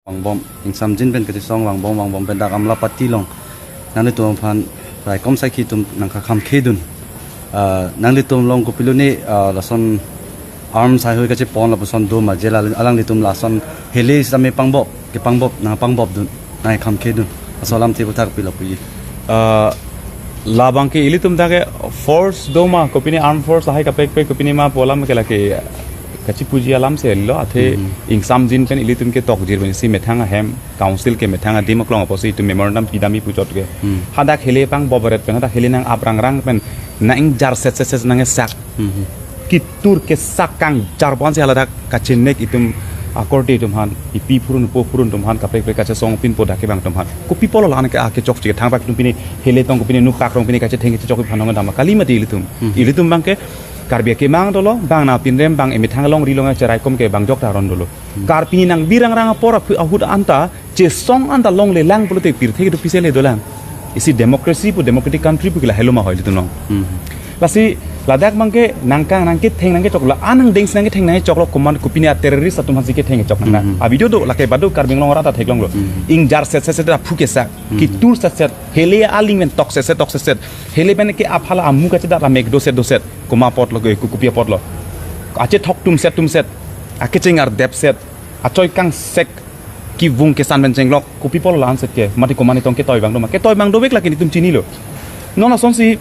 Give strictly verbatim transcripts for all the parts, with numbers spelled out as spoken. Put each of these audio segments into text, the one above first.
Vangbom, ingsamjin pen kachisong vangbom, vangbom pen dak Amlapatti along nanglitum aphan raikom saikhi atum nangkakhamkhedun. Ah, nanglitum along kopilo ne, ah, lason arms haihui kachepon lapuson do ma je la alanglitum lason hele sitame pangbop, kepangbop, nangpangbopdun, nangkhamkhedun. Laso alamthe aphuthak pilo puji. Ah, labang ke ilitum ta ke force do ma, kopine armed force lahai kaprek kaprek kopine ma pu alam ke lake kachipuji alam si lo, athe Mhm. ingsamjin pen ilitum ke tokjir pen isi methang ahem, council ke methang adim aklong apotsi itum memorandum pidamji pu chot ke. Hmm. Hadak hele pangbop ret pen, hadak hele nang aprangrang pen, nang ingjar set set set nang esak. Hmm. Kitur kesak kangjar ponsi haladak kachenek itum akorte atum aphan, ipi phurun po phurun atum aphan, kaprek kaprek kachesong pinpo dak kevang atum aphan. Kopi apotlo la-an ke, ah, kechokche thangpak atum pine hele tong kopine nupak rong pine kachetheng kachechok aphan nong dam kali mati ilitum. Hmm. Ilitum abang ke Karbi akemang dolo, bang na pinrem bang emethang alongri along acheraikom ke bang jok ta aron dolo. Hmm. Karbi nang birangrang apor aphu-, ahut anta, chesong anta longlelang pulote pirthe kedo pise le dolang. Isi democracy pu, democratic country pu ke lahelo ma hoi ilitum along. Hmm. Lasi ladak abang ke nangkang nangketheng nangkechok la, anang dengsi nangketheng nangkechok lo, komat kopine a-terrorist atum aphansi ketheng kechok nang. Hmm. A-video do, lake badu Karbi Anglong arat ta theklonglo. Hmm. Ingjar set set set aphu kesak, Hmm. kitur set set, hele aling pen tok set set, tok set set. Hele pen ke aphala amu kachedat amek do set do set. Komat apotlo ke, ko-, kopi apotlo. Achethok tum set tum set. Akecheng ardep set. Achoi kangsek kevung kesan pen chenglok. Kopi apotlo la-an set ke. Mati komat ne tong ketoi abang do ma. Ketoi abang dovek lake netum chinilo. Non asonsi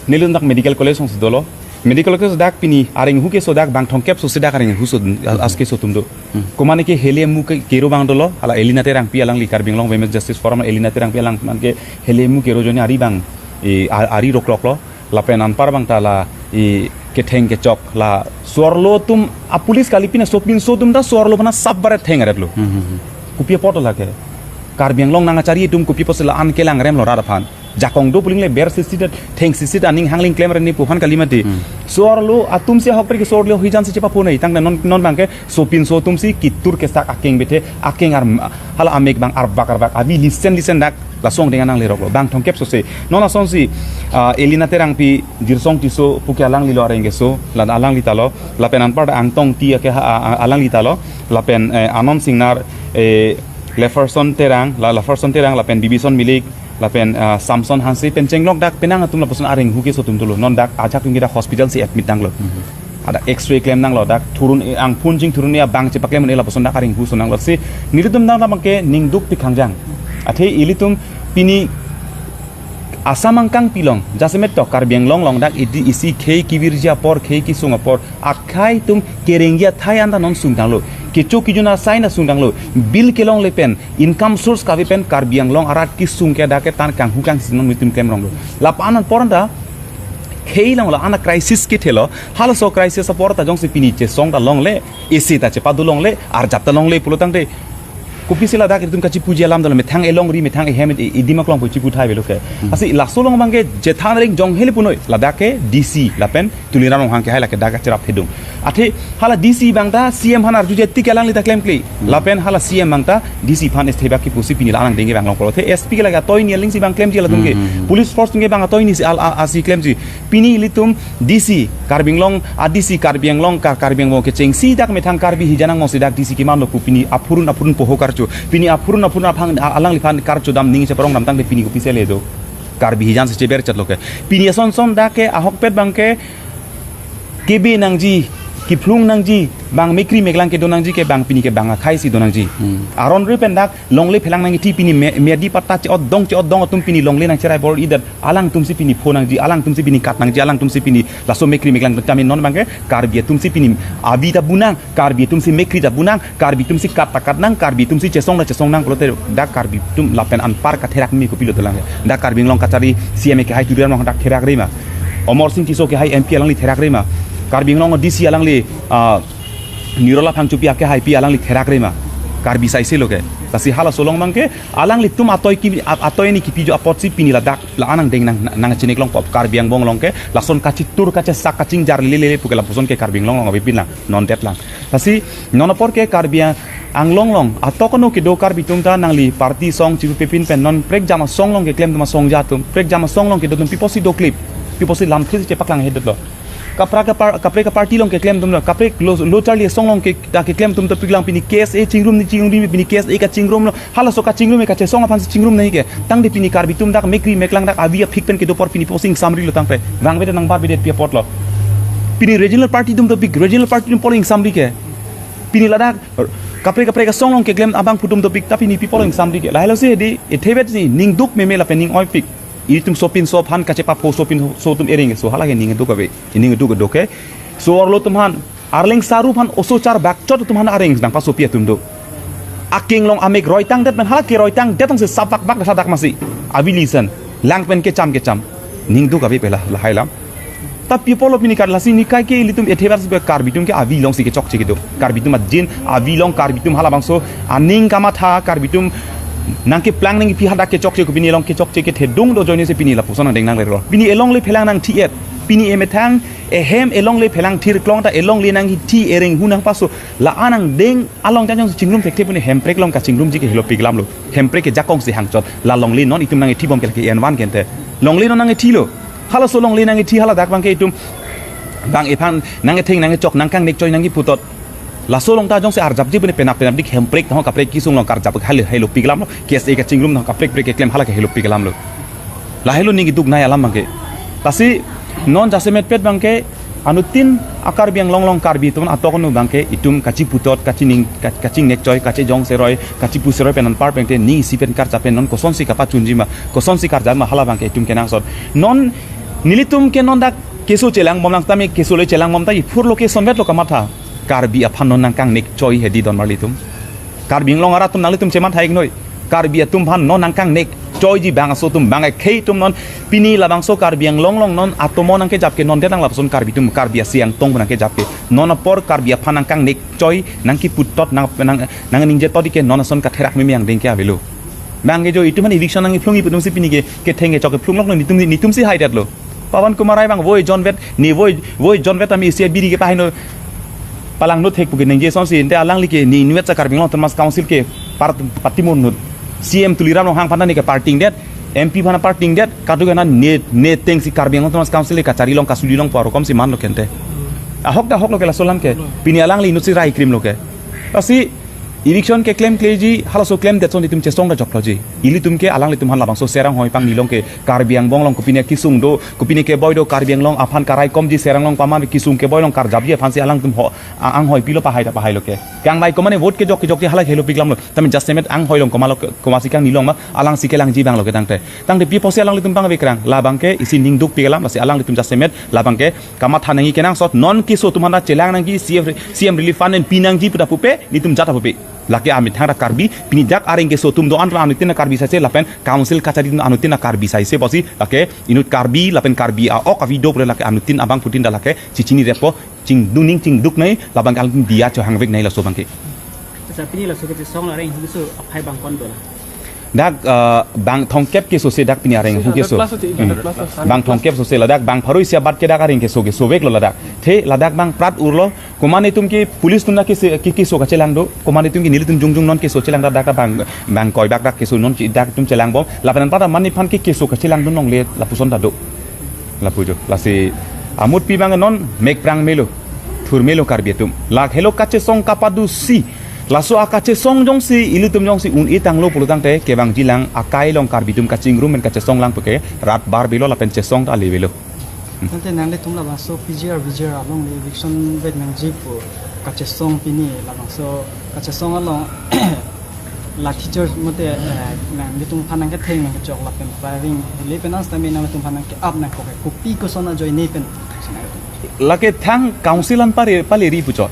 nelitum dak medical college asonsi dolo. Medical college dak pini areng hu keso dak bang thomkep so si dak areng hu so, as keso atum do. Hmm. Komat ne ke hele amu ke kero abang dolo. Hala Elina Terangpi alangli, Karbi Anglong Women's Justice Forum Elina Terangpi alang man ke hele amu kero ajoine ari abang, e, a-, ari rokloklo. Lapen anpar abang ta la, e, ketheng kechok la so-arlo atum a-police kali pine sopinso atum ta so-arlo aphan asap baret theng aretlo. Hmm, hmm, hmm. Kopi apotlo lake. Karbi Anglong nangkachari atum kopi apotsi la-an kelang remlo rat aphan. Jakong do pu aling le ber sisi dat, theng sisi dat aning hangling klem reni pu aphan kali mati. Hmm. So-arlo atumsi ahokpet ke so-arlo hijan si chepaphonai, tangte non, non abang ke sopinso atumsi kitur kesak akeng bethe, akeng ar, hala amek abang arbak arbak, abi lisen lisen dak laso angdeng anang leroklo. Bang thomkep so se. Non asonsi, ah, Elina Terangpi, Jirsong Tisso pu ke alanglilo areng keso, la alangli ta lo, lapen anpar ta Angtong Ti ake ha, a, a, alangli ta lo, lapen, eh, Anand Singnar, eh, Leferson Terang, la Leferson Terang, lapen Bibison Milik, lapen, ah, Samson Hanse pen chenglok dak penang atum lapuson areng hu keso atum dolo. Non dak ajahak atum ke dak hospital si admit tanglo. Mhm. Ada X-ray klem nanglo, dak thurun, eh, angphun chingthurun ya bang chepaklem un-e lapuson dak areng hu so nanglo. Si nelitum dak abang ke ningduk pi khangjang. Athe ilitum pini Assam angkang pilong, jasemet tok Karbi Anglong along dak idi isi khei kevirji apor, khei kesung apor, akhai atum kerengji athai anta non sungtanglo. Kecho kejun asai anta sungtanglo. Bill kelongle pen, income source kave pen Karbi Anglong arat kesung ke dak ke tan kanghu kangsi non nelitum klemronglo. Lapu-an apor anta khei longlo, ana crisis kethelo. Halaso crisis apor ta jongsi pini chesong ta longle, isi ta chepadu longle, arjap ta longle pulo tangte, kopisi ladak itum kachipuji alam dolo, methang elongri, methang ehem, e, edim aklong pu chipu thai avelo ke. Hmm. Lasi laso along abang ke jethan ring jong hele punoi, ladak ke D C lapen Tuliram Ronghang ke hai lake dak kacherap hedung. Athe hala D C abang ta C M aphan arjuje tik alangli ta klemkle. Hmm. Lapen hala C M abang ta D C aphan esthebak kipusi pini la-an angdeng ke bang longkolo. Athe S P ke lake atoi ni aling si bang klemji latum ke. Hmm, hmm, hmm. Police force atum ke bang atoi ni si al, a, asi klemji. Pini ilitum D C, Karbi Anglong, a D C, Karbi Anglong, Kar-, Karbi Anglong kechengsi dak methang Karbi hijan angbong si dak D C keman lo pu pini aphurun aphurun poho karcho. Pini aphurun aphurun aphang a-, alangliphan karcho dam ning cheparong dam tangte pini kopisi le do. Karbi hijan si cheber chat lo ke. Pini ason son dak ke ahokpet abang ke kebe nangji, kephlung nangji, bang mekri meklang kedo nangji ke bang pini ke bang akhai si do nangji. Hmm. Aron ri pen dak longle phelang nangji ti pini me-, medi patta che-ot dong che-ot dong atum pini longle nangcherai bor-idet. Alangtumsi pini pho nangji, alangtumsi pini kat nangji, alangtumsi pini laso mekri meklang kami non abang ke Karbi atumsi pini abi ta bunang, Karbi atumsi mekri ta bunang, Karbi atumsi kat ta kat nang, Karbi atumsi chesong ta chesong nang pulote dak Karbi atum lapen anpar katherak me kopilo dolang. Dak Karbi Anglong kachari C M ke hai Tuliram Ronghang dak therak rema. Amarsing Tisso ke hai M P alangli therak rema. Karbi Anglong D C alangli, ah, Nirola Phangchopi ake hai pi alangli therak rema. Karbi saisi lo ke. Lasi halaso along abang ke alanglitum atoi ki, at-, atoi ni kipijo apotsi pini ladak la-an angdeng nang, nang chinik long pop Karbi Anglong along ke lason kachitur kachesak kachingjar lele lele pu ke lapuson ke Karbi Anglong along avepin lang, non det lang. Lasi non apor ke Karbi Anglong along atok ano kedo Karbi atum ta nangli party asong chipu pepin pen non prekjam asong along keklem atum asong ja atum, prekjam asong along kedo atum pi apotsi doklip, pi apotsi lamthe si chepaklang hedet lo. Kaprek kapar, kaprek kaparty along keklem atum lo, kaprek lo, lo charli asong along ke, ta keklem atum ta piklang pini K S A chingrum ni chingrum ni pini K S A kachingrum lo, halaso kachingrum e kachesong aphan si chingrum nangji ke, tangte pini Karbi atum dak mekri meklang dak avi aphik pen kedo apor pini posi ingsamri lo tangte, vangvedet nangbarvedet pi apotlo. Pini regional party atum ta pik, regional party atum apor ingsamri ke, pini ladak kaprek kaprek asong along keklem abangphu atum ta pik, ta pini pi apor ingsamri ke, lahelo si di, ethevet si, ning duk meme lapen ning oipik. Itum sopinso aphan kachepapho sopinso atum ereng so hala ke ning duk ave, ning duk do ke. So arlo atum aphan, Arleng Saru aphan oso charbak chot atum aphan areng nangpasopi atum do. Aking along amek roitangdet pen hala ke roitangdet angse sabak bak dak masi. Avi listen. Lang pen kecham kecham. Ning duk ave pela lahai alam. Ta pi apotlo pini kar lasi nikai ke ilitum ethevet si Karbi atum ke avi along si kechokche kedo. Karbi atum ajin avi along Karbi atum halabangso aning kamatha Karbi atum nangkeplang nangpi hadak kechokche ko pini along kechokche kethedung do ajoine si pini lapuson nangdeng nanglelo. Pini elongle phelang nangthi-et. Pini emethang ehem elongle phelang thirklong ta elongle nangthi ereng hu nangpaso la-an nangdeng along jajong si chingrum thekthe puni Hemprek along kachingrumji ke helopik alamlo. Hemprek ke jakong si hangchot. La longle non itum nangethibom ke lake envan kente. Longle non nangethilo. Halaso longle nangthi haladak abangke itum bang ephan nangetheng nangechok nangkangnek choi nangkiputot. Laso along ta jongsi arjapji puni penap penap dik Hemprek tahong kaprek kesung along karjap hale helopik alamlo. K S A kachingrum tahong kaprek prek keklem hala ke helopik alamlo. Lahelo ning duk nai alam abangke. Lasi non jasemetpet abangke anuttin a-Karbi Anglong along Karbi atum atok anu abangke itum kachiputot, kachining, ka-, kachingnek choi, kachejong seroi, kachipu seroi pen anpar pente ning isi pen karjap pen non kosonsi kapachunji ma, kosonsi karjap ma hala abangke itum kenangsot. Non nelitum ke non dak keso chelangbom lang tame keso le chelangbom ta iphur lo kesonvetlo kamatha. Karbi aphan non nangkangnek choi hedi don marli atum. Karbi Anglong arat atum nanglitum chematha iknoi. Karbi atum aphan non nangkangnek choiji bangso atum bang ekhei atum non pini labangso Karbi Anglong along non atomo nangkejap ke non detang lapuson Karbi atum Karbi asi angtong nangkejap ke non apor Karbi aphan nangkangnek choi nangkiputot nang nang nangningje todi ke non ason katherak meme angdeng ke avelo. Bang ke jo itum aphan eviction nangkephlung iputum si pini ke ketheng kechok kephlunglok non nitum nitum si haidetlo. Pawan Kumar Rai bang voi jonvet ni voi voi jonvet ami isi biri ke pahino palangno thek puke ningje sonsi ente alangli ke ni inutvet sa Karbi Anglong Autonomous Council ke par patimon nut. C M Tuliram Ronghang aphan ni ke parting det, M P aphan parting det, kaduk na ne ne tengsi Karbi Anglong Autonomous Council ke kachari along kasuli along paro komsi manlo kente. Ahok ta ahoklo ke laso alam ke. Pini alangli inutsi rai krimlo ke. Lasi eviction keklemkleji halaso klemdet son itum chesong ta jokloji. Ilitum ke alanglitum aphan labangso Serang hoi pangni along ke Karbi Anglong along kopine kesung do, kopine keboi do Karbi Anglong aphan karaikomji Serang along paman kesung keboi along karjapji aphansi alangtum ho a- anghoi pilo pahai ta pahailo ke. Kanglai komane vote kejok kejokji hala helopik alamlo. Tame jasemet anghoi along komalo ke- komasi kangni along ma alangsi kelangji abanglo ke tangte. Tangte pi apotsi alanglitum pangvekrang. La abangke isi ning dukpik alam lasi alanglitum jasemet la abangke kamatha nangji kenangsot non keso atum aphan chelang nangji C M, C M relief fund pen pinangji pu ta pupe, nitum jat ta pupe. Lake amethang ta Karbi, pini dak areng keso atum do-an ra anuttin ta Karbi saise lapen council kachari atum anuttin ta Karbi saise pusi lake inut Karbi lapen Karbi a-ok avi do pura lake anuttin abangphutin ta lake chichinireppo chingdun ning chingduk nai labang alanglitum diya chohangvek nai laso abangke. Acha pini laso kachesong la areng huso aphai bang kon dola. Dak, eh, bang thomkep keso si dak pini areng hu keso. Plus ati, Hmm. Plus ati. Bang thomkep so si ladak bang pharo isi abat ke dak areng keso kesoveklo ladak. The ladak bang prat urlo. Komat netum ke police atum na kese ke keso kachelang do. Komat netum ke nelitum jongjong non keso chelang dak dak bang bang koi bak dak keso non chi- dak atum chelangbom. Lapen anpar ta mani aphan ke keso kachelang do nongle lapuson ta do. Lapu jo. Lasi amut pi bang non mekprang melo. Thur melo Karbi atum. Lahelo kachesong kapadusi. Laso akachesong jongsi ilitum jongsi un-e tanglo pulo tangte kevangjilang akai along Karbi atum kachingrum pen kachesong lang puke rat barbelo lapen chesong ta levelo. Tangte nanglitum labangso P G R V G R alongle eviction vet nangji pu kachesong pini labangso kachesong along lathi charge mate, eh, nanglitum aphan nangketheng nangkechok lapen firing le pen as tame nanglitum aphan nangke-ap nangkok kopi koson ajoine pen. Lake thang council an pare paleri puchot.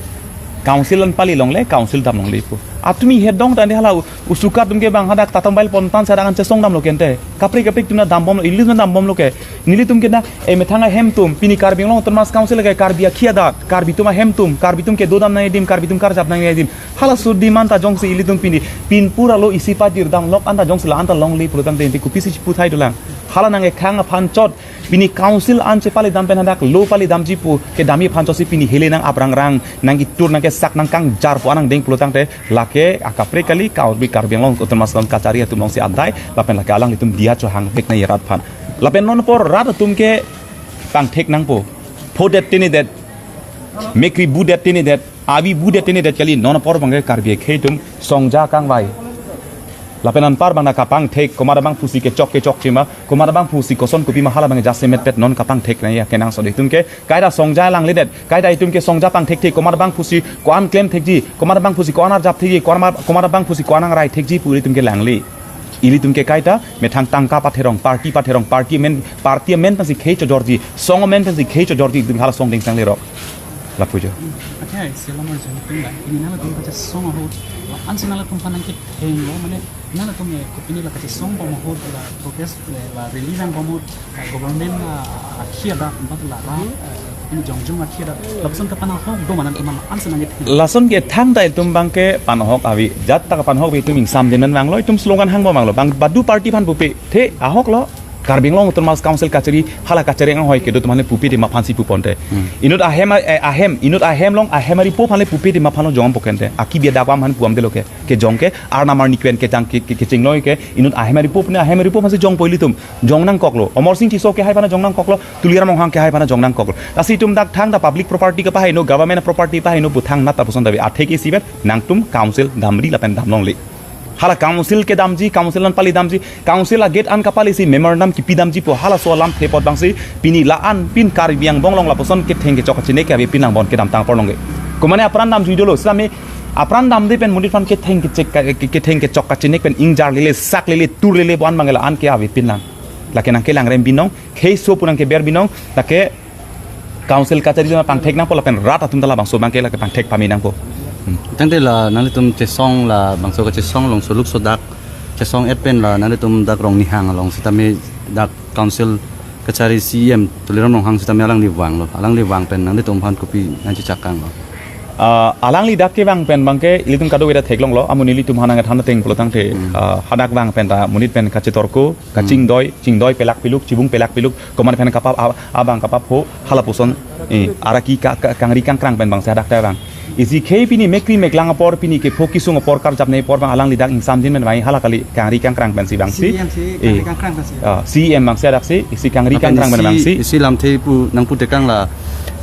Council an pale longle, council dam longle pu. Atumi hedong tande hala u- usuka atum ke bang hadak tatambile pontan sadak an chesong damlo kente. Kaprek kaprek atum na dambomlo, ili na dambomlo ke. Nelitum ke na emethang ahem atum pini Karbi Anglong Autonomous Council ke Karbi akhia dak, Karbi atum ahem atum, Karbi atum kedo dam nangji adim, Karbi atum karjap nangji adim. Halaso adim anta jongsi ilitum pini pinpur alo isi pajir damlok anta jongsi la anta longle pulo tangte kopisi chiputhai dolang. Hala nangkekhang aphan chot pini council an chepale dam pen hadak lo pale damji pu kedamji aphan chotsi pini hele nang aprangrang nangketur nangkesak nangkangjar pu anang deng pulo tangte lake akaprek kali Karbi Karbi Anglong Autonomous Council kachari atum alongsi adai lapen lake alanglitum diya chohangvek nangji rat aphan. Lapen non apor rat atum ke pangthek nangpo. Phodet tinidet, mekri budet tinidet, avi budet tinidet kali, non apor abangke Karbi akhei atum songja kangvai. Lapen anpar abang kapangthek, komat abangphusi kechok kechokji ma, komat abangphusi koson kopima hala abang jasemet pet non kapangthek nangji akenangsot itum ke, kaita songja langledet, kaita itum ke songja pangthekthek, komat abangphusi ko-an klemthekji, komat abangphusi ko-an arjapthekji, komat, komat abangphusi ko-an angraithekji pu itum ke langle. Ilitum ke kaita methang tangka patherong, party patherong, party amen, party amen pensi khei chojorji, song amen pensi khei chojorji, itum hala song ding tanglerok. Lapu jo. Akhei, selamar jeng tung la, ini nanglitum kachesong ahut, la-ansi nanglitum aphan nangkethenglo, mane nanglitum, eh, kopine la kachesong bom ahut, la protest, eh, la rally vang bom ahut, eh, government, eh, akhei adak, bat la ra, eh, ini jongjong akhei adak, lapuson kapanahok do ma, nanglitum aphan la-ansi nangketheng. Lason ke thangta itum abangke panahok ave, jat ta kapanahok ave itum ingsamjin vanglo, itum slogan hang bom vanglo, bang badu party aphan pupe, the ahoklo, Karbi Anglong Autonomous Council kachari, hala kachari anghoi kedo atum aphan pupe te ma aphansi puponte. Hmm. Inut ahem, eh, ahem, inut ahem along, ahem aripo aphan le pupe te ma aphan lo jong pokente. Aki bia dakwam aphan puamde lo ke, kejong ke, arnam arni kven kejang ke, ke, kechingloi ke, inut ahem aripo aphan, ahem aripo aphansi jongpo ilitum. Jong nangkoklo. Amarsing Tisso kehai aphan jong nangkoklo, Tuliram Ronghang kehai aphan jong nangkoklo. Lasi itum dak thangta public property kepaheno, government property paheno pu thangnatta puson ta ave. Atheke isivet, nangtum council damri lapen damlongle. Hala council kedamji, council an pali damji, council a gate an kapalisi memorandum kipi damji pu halaso alamthe apot abangsi pini la-an pin Karbi angbong along lapuson ketheng kechok kachinek ke ave pin lang bon kedamtang apor along ke. Komane apran damjui dolo, sami apran damde pen monit aphan ketheng kechek ka-, ke-, ketheng kechok kachinek pen ingjar lele, sak lele, tur lele bon abang la-an ke ave pin lang. Lake nangkelang rem binong, kheiso pu nangkeber binong, lake council kachari jona pangthek nangpo lapen rat atum ta labangso abangke lake pangthek pame nangpo. Hmm. Tangte la nanglitum chesong labangso kachesong along soluk sodak chesong et pen la nanglitum dak Rongnihang along sitame dak council kachari C E M Tuliram Ronghang sitame alangli vanglo. Alangli vang pen nanglitum aphan kopi nangchechak kanglo? Ah, alangli dak kevang pen abangke ilitum kadokave ta theklonglo, amonit ilitum aphan nangkethan ateng pulo tangte, Hmm. ah, hadak vang pen ta monit pen kachetorko, kachingdoi, chingdoi pelak piluk, chibung pelak piluk, komat pen kapap, a-, abang kapapho, halapuson, eh, araki ka, ka, kangri kangkrang pen abangsi hadak ta vang. Isi khei pini mekri meklang apor, pini kepho kesung apor, karjapne apor abang alangli dak ingsamjin pen vang hala kali kangri kangkrang pensi vangsi. C E M si, eh, kangri kangkrang pensi. Ah, C E M abangsi hadaksi, isi kangri Lapen kangkrang pen isi, vangsi. Isi lamthe pu nangputekang la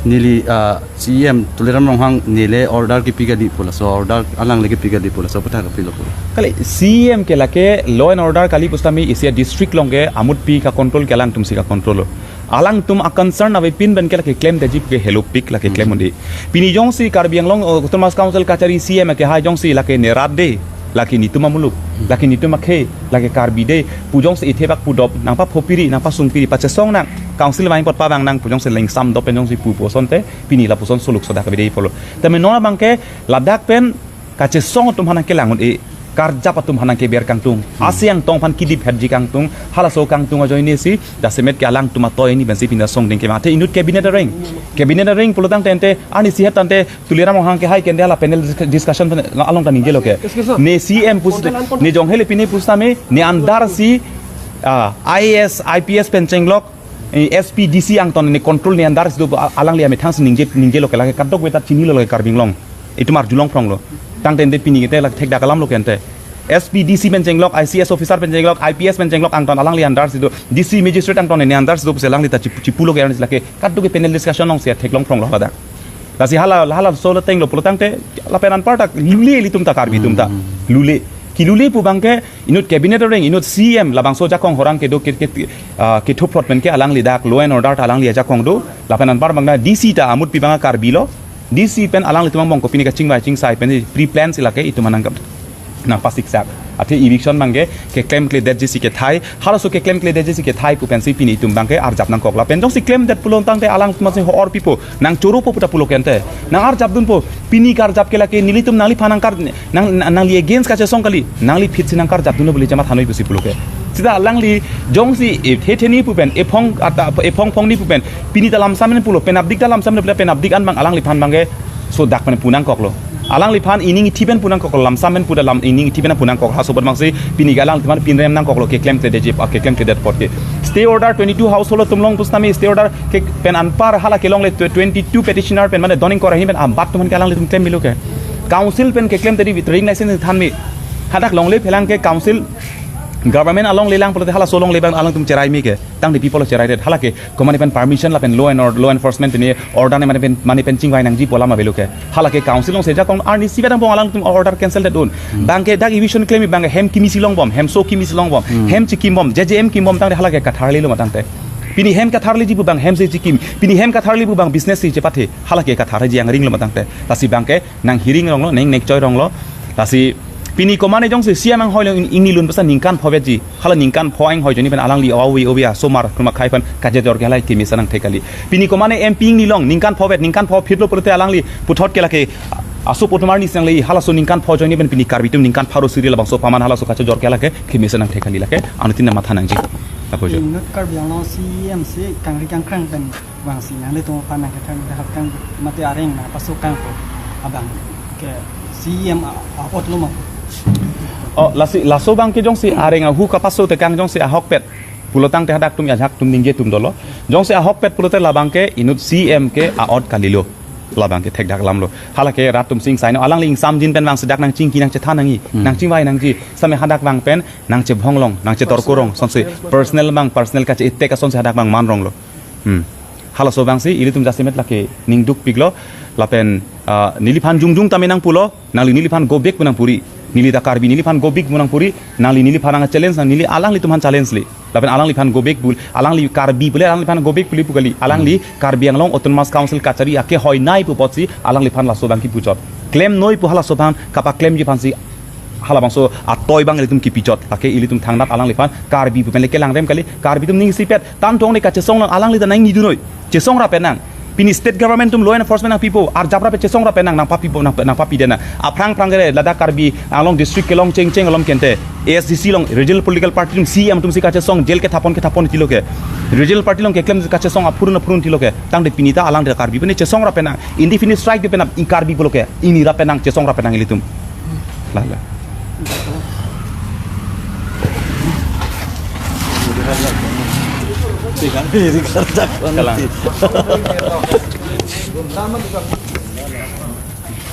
neli, ah, C E M Tuliram Ronghang nele order kipi kali pu laso, order alangli kipi kali pu laso, aphuthak kapilo pu? Kali, C E M ke lake law and order kali pusitame isi a district along ke amutpi ka control ke alangtum si ka control lo. Alangtum a concern ave pin pen ke lake klemdetji ke helopik lake klem Hmm. undi. Pini jongsi Karbi Anglong, uh, Autonomous Council kachari C E M kehai jongsi lake nerat de, lake netum amuluk, lake netum akhei, lake Karbi de, pu jongsi ithebak pudop, nangpaphopiri, nangpasungpiri, pachesong nang, council vang apot pavang nang, pu jongsi lengsam dop pen jongsi pupo asonte, pini lapuson soluk sodak ave de pulo. Tame non abangke ladak pen kachesong atum aphan nangkelang un-e, karjap atum aphan nangkeber kangtung, Hmm. asi angtong aphan kidip hetji kangtung, halaso kangtung ajoine si, jasemet ke alangtum atoi ni pensi pini song ding kevang. Athe inut cabinet areng, cabinet areng pulo tangte ante, arnisi het tangte, Tuliram Ronghang kehai kende hala panel disc-, discussion pen along ta ningjelo ke. Excuse me. Ne C E M pusi, ne jong hele pine pusitame, ne andar si, ah, I A S, I P S pen chenglok, eh, S P D C angton ne control ne andar si do, a-, alangli amethang si ningje, ningjelo ke lake kadokave ta chinilo lake Karbi Anglong. Itum arjulong phronglo. Tangte ante pini kete lake thekdak alam lo ke ante. S P D C pen chenglok, I C S officer pen chenglok, I P S pen chenglok angton alangli andar si do, D C magistrate angton ne andar si do pusi alangli ta chip-, chipulo ke arnisi lake kadokave panel discussion along si theklong phronglo hadak. Lasi hala, halaso le tenglo pulo tangte, lapen anparta lule ilitum ta Karbi atum ta. Hmm. Lule. Kelule pu abangke inut cabinet areng, inut C E M, labangso ajakong horang kedo ke, ke, ah, kethuplot pen ke alangli dak law and order ta alangli ajakong do, lapen anpar abang ta D C ta amutpi abang Karbi lo, D C pen alanglitum angbong kopine kachingvai chingsai pen pre-plan si lake itum anang kam nangpasiksak. Athe eviction abangke keklem kledetji si kethai, halaso keklem kledetji si kethai pu pensi pini itum abangke arjap nangkok. Lapen jongsi klemdet pulo tangte alangtum si ho-or pipo, nangchoropo pu ta pulo ke ante, nang arjap dunpo, pini karjap ke lake nelitum nangliphan nangkar, nang, nang, nangli against kachesong kali, nangli phit si nangkarjap dunlo beli jamat hanoi pusi pulo ke. Sita alangli jongsi e the theni pu pen, ephong ata, ephong phongni pu pen, pini ta lamsam pen pulo, penapdik ta lamsam pen pulo, penapdik an abang alangliphan abangke sodak pen pu nangkoklo. Alangliphan ining ithi pen pu nangkoklo, lamsam pen pu ta lam ining ithi pen pu nangkok, halaso abot abangsi pini ke alangliphan pinrem nangkoklo, keklem kledetji, ah, keklem kledet apot ke. Stay order twenty-two household atum along pusitame stay order ke pen anpar hala kelongle tw-, twenty-two petitioner pen mane doning kora hin pen abat atum aphan ke alanglitum klem milo ke. Council pen keklemdet trading license thanme. Hadak longle phelang ke council Government alongle lang pulote halaso alongle abang alangtum cherai me ke. Tangte pi apotlo cherai det. Halake komane pen permission lapen law and or-, law enforcement pini order ne mane pen, mane pen chingvai nangji pu alam avelo ke. Halake council along sejak kong arnisi abang alangtum order cancel det un. Abang ke dak eviction claim abang ke hem kimi si longbom, hemso kimi si longbom, hem chikimbom, J J M kimbom tangte halake katharlelo ma tangte. Pini hem katharleji pu abang hem si chikim, pini hem katharle pu abang business si chepathe, halake katharji angring lo ma tangte. Lasi abang ke nang hearing ronglo, neng nek choi ronglo. Lasi pini komane jongsi C M anghoi along in-, ingni lun pasa ningkan pho vetji. Hala ningkan pho anghoi ajoine pen alangli ove ove asomar kruma khai pen kachejor ke halai kemesen nangthek kali. Pini komane M P ingni long ningkan pho vet, ningkan pho phitlo pulote alangli puthot ke lake aso puthot arnisi nangle, halaso ningkan pho ajoine pen pini Karbi atum ningkan pharo siri labangso paman halaso kachejor ke lake kemesen nangthek kali lake. Anuttin matha nangji. Lapu jo. Inut Karbi Anglong C E M si kangri kangkrang pen vangsi nanglitum aphan nangkethang dahap kang mate areng nangpasokang pu abang ke C E M a-, a-ot lo ma? Oh, lasi, laso abang ke jongsi areng ahu kapaso tekang jongsi ahokpet pulo tangte hadak atum ajahak atum ningje atum dolo. Jongsi ahokpet pulote labang ke inut C E M ke a-ot kalilo. Labang ke thekdak alam lo. Halake rat atum sing saino alangli ingsamjin pen vangsi dak nangchingki nangchethan nangji, nangchingvai nangji. Same hadak abang pen nangchebhong long, nangchetorko rong, sonsi personal abang, personal kache-attack asonsi hadak abang man ronglo. Hmm. Halaso abangsi ilitum jasemet lake ningduk piklo lapen, ah, neliphan jongjong tame nangpulo, nangli neliphan go back pu nangpuri. Neli ta Karbi neliphan go back pu nangpuri, nangli neliphan nang challenge nang neli alanglitum aphan challenge le. Lapen alangliphan go back pu, alangli Karbi pule alangliphan go back pule pu kali. Alangli Karbi Anglong Autonomous Council kachari ake hoinai pu apotsi alangliphan laso abang kipuchot. Klemnoi pu halaso abang kapaklemji aphansi halabangso atoi abang ilitum kipichot. Lake ilitum thangnat alangliphan Karbi pu pen le kelangrem kali. Karbi atum ning isipet tangtong ne kachesong lang alangli ta nangingdunoi. Chesong ra penang. Pini state government atum law enforcement nangpipo. Arjap ra pen chesong ra penang nangpapipo nang, nangpapi dena. Aphrang phrang kere ladak Karbi Anglong district kelong chengcheng alom kente. A S D C along regional political party atum C E M atumsi kachesong jail kethapon kethapon tilo ke. Regional party along keklem kachesong aphurun aphurun tilo ke. Tangte pini ta alang de Karbi pini chesong ra penang. Indefinite strike de penang i Karbi pulo ke. Ini ra penang chesong ra penang ilitum. La, la. Kalang.